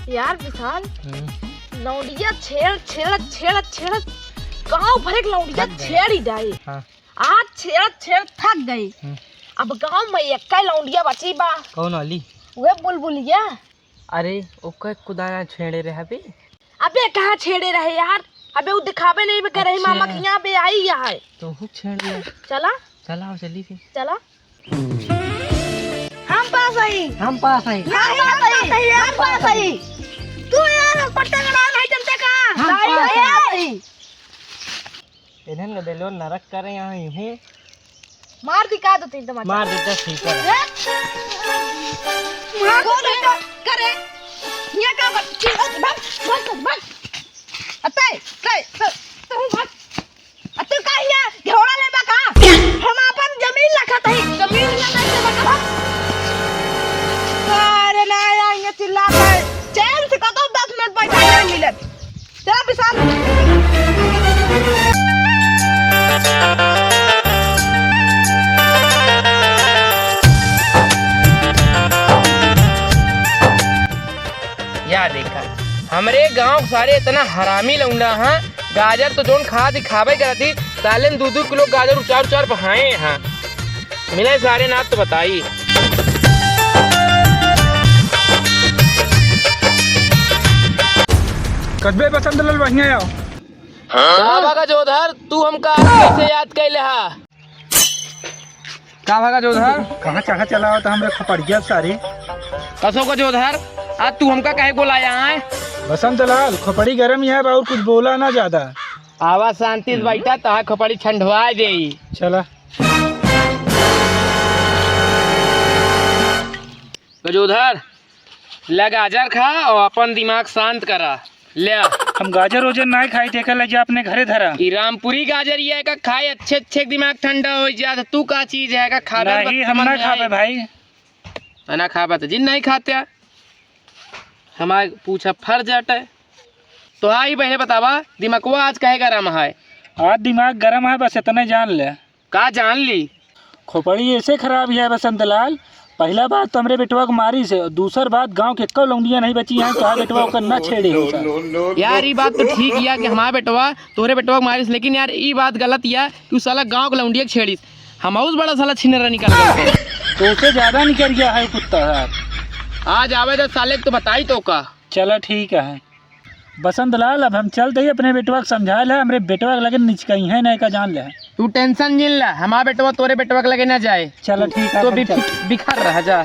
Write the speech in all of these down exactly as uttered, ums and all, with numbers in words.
यार विशाल, हम्म। लौंडिया छेड़, छेड़, छेड़, छेड़, गाँव भर एक लौंडिया थक गए। छेड़ ही जाए। हाँ। आज छेड़, छेड़ थक गए। हम्म। अब गाँव में एक लौंडिया बची बा। कौन वाली? वह बुलबुलिया। अरे, ओकर कुदाया छेड़े रहे अबे। अबे, कहाँ छेड़े रहे यार? अबे, वो दिखावे नहीं बे, कह रही अच्छा। मामा के यहाँ पे आई है। तो हूँ छेड़ ले। चला। चला, चली फिर। चला। हम पास आई। हम पास आई। हम पास आई। हम पास आई। तू यार, हम पट्टा लड़ा नहीं चलते का? हम नहीं, पास नहीं आई। आई। इन्हन का दिलो नरक करे यहाँ यूं ही। मार दी का दो तीन तमाचा? मार देता ठीक है। मार दो तीन करे। ये का कर? भाग, भाग, भाग। अतै, तै, तै, तू भाग। अतै का हिया घोड़ा लेबा का? हम आपन जमीन रखत हई, जमीन ना नहीं लेबा का? अरे ना, यहाँ चिल्ला के चैन से कतो दस मिनट बैठा नहीं मिलत। चला विशाल। या देखा, हमरे गांव के सारे इतना हरामी लौंडा हैं, गाजर तो जोन खात ही खाबे करत ही, साले ने दू दू किलो गाजर उचार उचार पहाए हैं। मिले सारे नाथ तो बताई। कतबे बसंत लाल बढ़िया आओ। का बा गजोधर, तू हमका आज कैसे याद कैले हा? का बा गजोधर? कहाँ चढ़ा चला हो तो हमरे खोपड़िया सारे। कसो गजोधर, आज तू हमका काहे बोलाया है? बसंत लाल, खोपड़ी गरम ही है, और कुछ बोला ना ज्यादा। आवा शांति से बैठा, तहार खोपड़ी ठंडवा देई। चला। गजोधर, ले गाजर खा और अपन दिमाग शांत करा। ले। हम गाजर ओजर नाहीं खाई, तेकर लगे अपने घरे धरा। ई रामपुरी गाजर ये का खाए, अच्छे अच्छे दिमाग ठंडा हो जात। तू का चीज है का खाता? नहीं, हम ना खाबे भाई। ना खाबे तो जिन नहीं खाते। हमार पूछा फर जाटे। तो आई बहे बतावा, दिमागवा आज काहे गरम है? आज दिमाग गरम है, बस इतने जान ले। का जान ली? खोपड़ी ऐसे खराब है बसंत लाल, पहला बात तो हमरे बेटवा के मारी से, दूसर बात गांव के एक्को लौंडिया नहीं बची हैं, तो बेटवा ओकर ना छेड़े हो सा। यार, ई बात तो ठीक या कि हमार बेटवा तोरे बेटवा के मारिस, लेकिन यार, ई बात गलत या कि उ साला गांव के लौंडिया के छेड़िस। हमहू से बड़ा साला छिनरा निकल गया। तो उसे ज्यादा निकल गया है कुत्ता यार। आज आवे तो साले के तो बताई तो का। चला ठीक है। बसंत लाल, अब हम चलत ही, अपने बेटवा के समझा ले, हमरे बेटवा के लगे निचकइहैं नहीं का जान ले। तू tension जिन ला, हमार बेटवा तोरे बेटवा के लगे ना जाए। चला ठीक है, तो हम बि-, चल। बिखर रहा जा।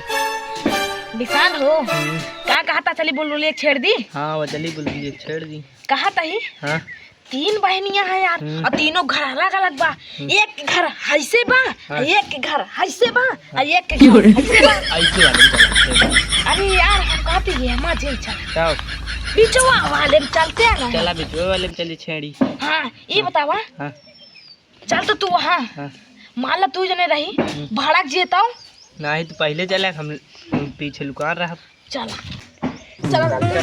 विशाल हो, हम्म। का कहता चली बुलबुलिया छेड़ दी? हाँ, वो चली बुलबुलिया छेड़ दी। कहत ही? हाँ। तीन बहनियां हैं यार, हम्म। और तीनों घर अलग अलग बा। हम्म। एक घर हैसे बा, हाँ। एक घर हैसे बा, हाँ। और एक घर हैसे बा। ऐसे वाले में चला। अरे यार, हम कहते ये मजे चला। क्या? बिचवा वाले में चलते हैं ना। चला, बिचवा वाले में चली छेड़ी। हाँ, ये हाँ। बतावा। हाँ। चल तो तू वहाँ। हाँ। मान ला तू जने रही, हम्म। भड़क जेताऊ। नहीं, तू पहले चला, हम पीछे लुका रहा। चला। चला, चला, चला।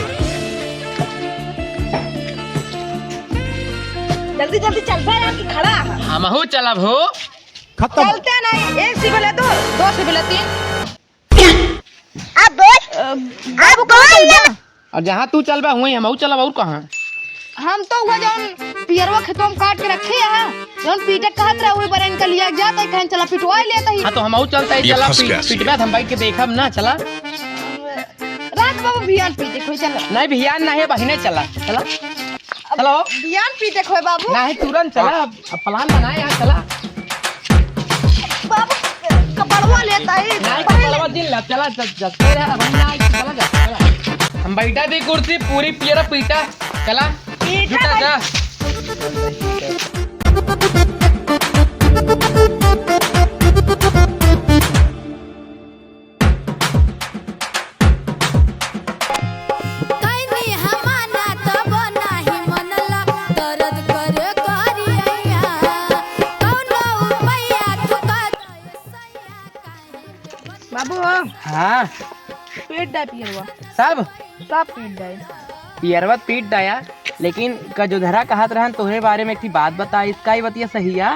जल्दी, जल्दी चल बे, यहाँ की खड़ा है। हमहू चलब हो। खत्म। चलते नहीं, एक सीबले दो, दो सीबले तीन। अब बोल। अब, अब कौन चलबा? और जहाँ तू चलबा, वहीं हमहू चलब, और कहाँ? हम तो हुआ जौन पियरवा खेतवा में काट के रखे है, जौन पीटे कहत रहे, वही बरन के लिया जात है, कहीं चला पिटवाई लेत ही। हाँ, तो हमहू चलत ही, ये चला फंस पी-, गया। पिटबा, हम बैठ के देखब ना, चला। रात बाबू बिहान पीटे कोई चला। नहीं, बिहान नहीं, बहिने चला, चला। अब चलो। बिहान पीटे कोई बाबू। नहीं, तुरंत चला, अब, अब plan बनाए यार, चला। बाबू, कपड़वा लेता ही। नहीं, पहले कपड़वा दिन ला, चला, चल, चल, तेरे यार, भाई, ना, चला जा, चला। हम बैठा थी कुर्सी, पूरी पियरा पीटा, चला। पीटा झूठा भाई। जा। कैनी हमाना तब नाही मनला, दर्द करे करिया। कौनो उपाया तू कर दे सैया काहे। बाबू हो। हाँ। पीट दे पियरवा। सब? सब पीट दे। पियरवा पीट दया, लेकिन गजोधरा कहत रहन तोहरे बारे में एक ठे बात बता, इसका ही बतिया सही है?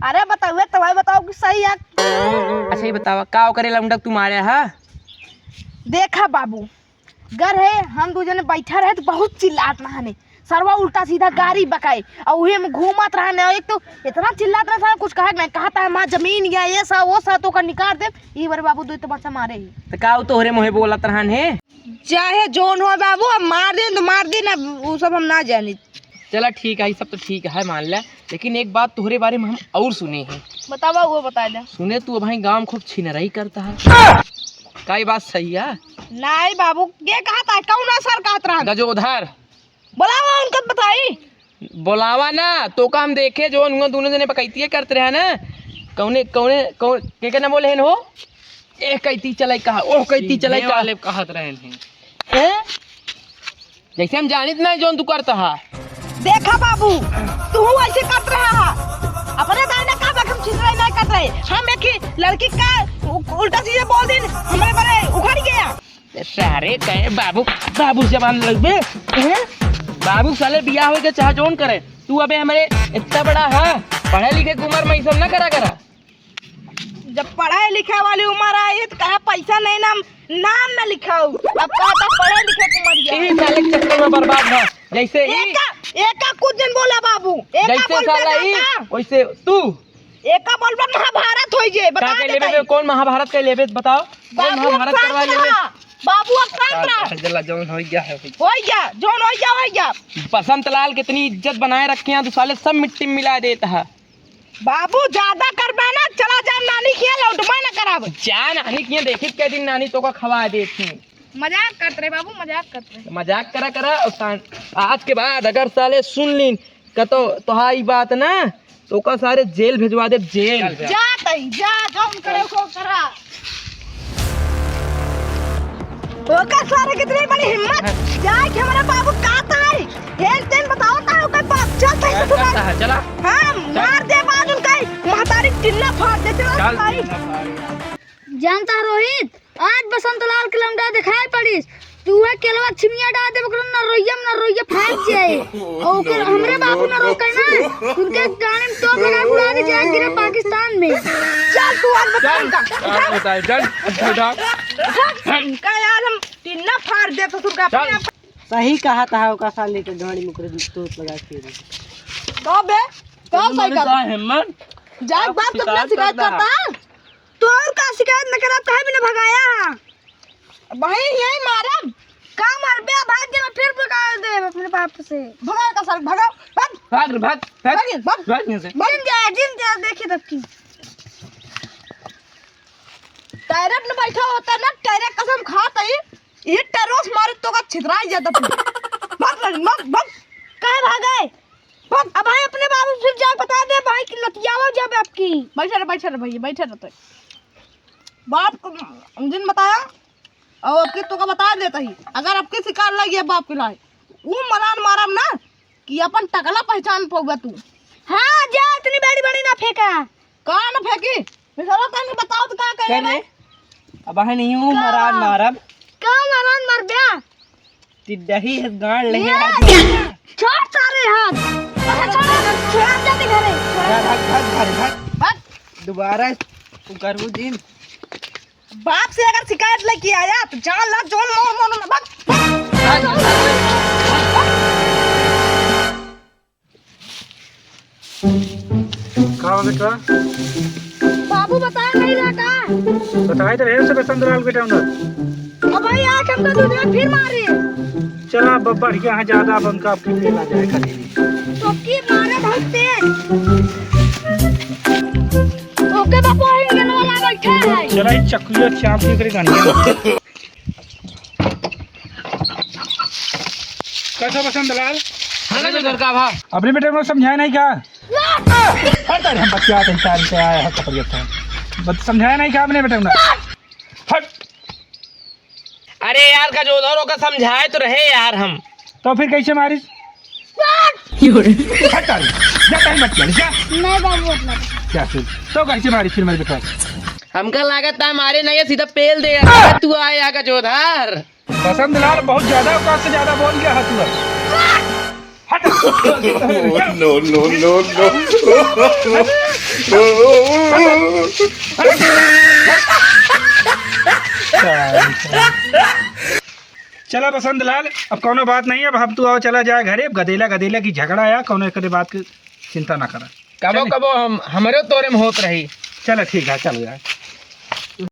अरे बताओ, तो भाई बताओ कि सही है। अच्छा, ये बतावा, का ओकरे लौंडक तू मारे हा? देखा बाबू, घर है, हम दू जने बैठा रहे तो बहुत चिल्लात रहने। सरवा उल्टा सीधा गारी बकाए, और उहे में घूमत रहने। एक तो इतना चिल्लात रहे, साला कुछ कहा नहीं, कहता है, "माँ जमीन या ये सा, वो सा, तो का निकाल दे।" ई बार बाबू दो तमाचा मारे ही। तो का उ तोहरे मुँहे बोलत रहन है? चाहे जोन हो बाबू, अब मार दिन तो मार दिन, अब उ सब हम ना जानी। चला ठीक है, ई सब तो ठीक है, मान ला, लेकिन एक बात तोहरे बारे में हम और सुने हैं। बतावा, वो बता दे। सुने तू अबहीं गाँव में खूब छिनरई करता है, का ये बात सही है? नहीं बाबू, के कहता है? कौन सर कहत रहन? गजोधर। बोलावा उनका बताई। बोलावा ना, तो का हम देखे जो उन दोनों जने बकैतिये करत रहे ना। कौने, कौने, कौन, के के ना बोले हन हो? ए कैती चलाई कहा, ओह कैती चलाई कहा। वाले कहत रहे हैं। हैं? जैसे हम जानित नहीं जोन तू करता हा। देखा बाबू, तू ऐसे करत रहा हा। अपने दाई ने कहा हम छिनराई नहीं करत रहे। हम एक ही लड़की का उ-, उल्टा चीजें बोल दिन, हमारे बड़े उखड़ गया। सारे कहे बाबू, बाबू जबान लगबे, हैं? बाबू साले बियाह होए के चाहे जोन करे, तू अबे हमरे इतना बड़ा हा, पढ़े लिखे के उम्र में ई सब ना करा करा। जब पढ़े लिखे वाली उम्र आई तो कहे पैसा नहीं, नाम, नाम ना लिखाऊ। अब कहता पढ़े लिखे के उम्र यही साले के चक्कर में बर्बाद है। जैसे ही एका, एका कुछ दिन बोला बाबू, एका जैसे बोल साला पे ई, दादा। वैसे तू। एका बोलबा महाभारत होई जे, बता का के दे लेबे भाई। बे, कौन महाभारत के लेबे बताओ? कौन बाबू महाभारत करवा लेबे? बाबू अब शांत रहा। जला जौन होई गया है भाई। होई गया, जौन होई गया, होई गया। बसंत लाल कितनी इज्जत बनाए रखे हैं, तू साले सब मिट्टी में मिला देता है। बाबू ज्यादा करबा ना, चला जा नानी के यहाँ, लौटबा ना कराब। जा नानी के यहाँ, देखित के दिन नानी तोका खवा देती। मजाक करत रहे बाबू, मजाक करत रहे। मजाक करा करा और शान-, आज के बाद अगर साले सुन लीन कतो तोहार ई बात ना, तो ओका सारे जेल भेजवा देब, जेल। चल, चल। जा तई, जा, जौन करे को करा। ओका सारे कितनी बड़ी हिम्मत, जाए के हमारा बाबू का ताई, हेन तेन बताओ ता ओकर बाप, चल तई से तू करता है, चला। हाँ, चल। मार दे बाद उनका, महतारी टिल्ला फाड़ दे, चला चल, ताई। टिल्ला फाड़। जानता है रोहित, आज बसंत लाल के लौंडा दिखाई पड़िस। तू है केलवा छिमिया डाल दे, ओकरा नरोइया में नरोइया फाट जाए। और ओकर हमरे बाबू ना रोके ना, उनके गाड़ी में टोक लगा उड़ा के जाए गिरे पाकिस्तान में। चल तू आज बताई का। आज बताई, चल, अच्छा उठा। का यार हम टिन्ना फाड़ दे ससुर का अपने चल। आप। सही कहा था, ओका साले के गाड़ी में ओकरे तोप लगा के। का बे? का सही कहा? का हिम्मत? जाए बाप तो अपना शिकायत करता। तो और का शिकायत न करब, काहे बिना भगाया? भाई यही मारब। का मारबे? भाग के ना फिर भगा दे अपने बाप से। भगा का सर, भगा। भाग। भाग रे, भाग, भाग। भाग, भाग यहाँ से। जिन जा, जिन जा, देखी तब की। टायरट न बैठा होता ना, टायरट कसम खात है। ये टायरों से मारे तो का छितराई जाता तू। भाग, भाग, भाग, भाग। काहे भागे? भाग। अब भाई अपने बाबू से फिर जाए बता दे भाई कि लतियावा जब आपकी। बैठा रह, बैठा रह भैया, बैठा रह तो। बाप को जिन बताया, और अब की तोका बता देता ही, अगर अब की शिकार लग गया बाप के लाए, वो मरान मारब ना कि अपन टकला पहचान पउबा तू। हाँ, जा, इतनी बड़ी बड़ी ना फेंका। का ना फेंकी? मिसरा तनी बताओ तो का करे कर रे? अब है नहीं हूँ, का? मरान मारब। का मरान मर बे? टिड्डही है, गाड़ ले ये है। छोड़ सारे हाथ। अच्छा, छोड़, छोड़, जा के घरे। जा, भाग, भाग, भाग, भाग। भाग। दोबारा तू करबू जिन। बाप से अगर शिकायत लेके आया तो जान ला, जोन मोर मोर ना, भाग, भाग। का हो बेटा? बाबू बताया नहीं रहा का? बताए तो रहे उसे बसंत लाल बेटा उन्हें। अब भाई आज हमका दूसरा फिर मारे। चला अब बढ़िया है ज्यादा, अब उनका अब फिर ना जाए कभी। तो की मारे बहुत तेज। ओके बापू, इंजन वाला बैठा है। चला ई चकुया चाप के करे गांडिया। कैसा बसंत लाल? हाँ, ना, ना, का भा? अपने बेटे को समझाया नहीं क्या? हट, अरे हम बच्चा आता है, इनकार से आया है, खबर करता है। बत-, समझाया नहीं क्या अपने बेटे को? हट। अरे यार, गजोधर, ओका समझाए तो रहे यार हम। तो फिर कैसे मारिस? हट, अरे, जा कहीं मत चल, जा। नहीं बाबू, अपना। क्या फिर? तो कैसे मारिस फिर मेरे बेटा? हमका लागत है मारे नहीं, सीधा पेल दे यार। तू आए यहाँ, गजोधर। बसंत लाल बहुत ज्यादा औकात से ज्यादा बोल गया है तू। हट। No, no, no, no। चला बसंत लाल, अब कौनो बात नहीं, अब हम तू आओ चला जाए घरे। अब गदेला गदेला की झगड़ा आया, कौनो एक बात की चिंता ना करा। कबो चले। कबो हम, हमरे तोरे में होत रही। चला ठीक है, चल जाए।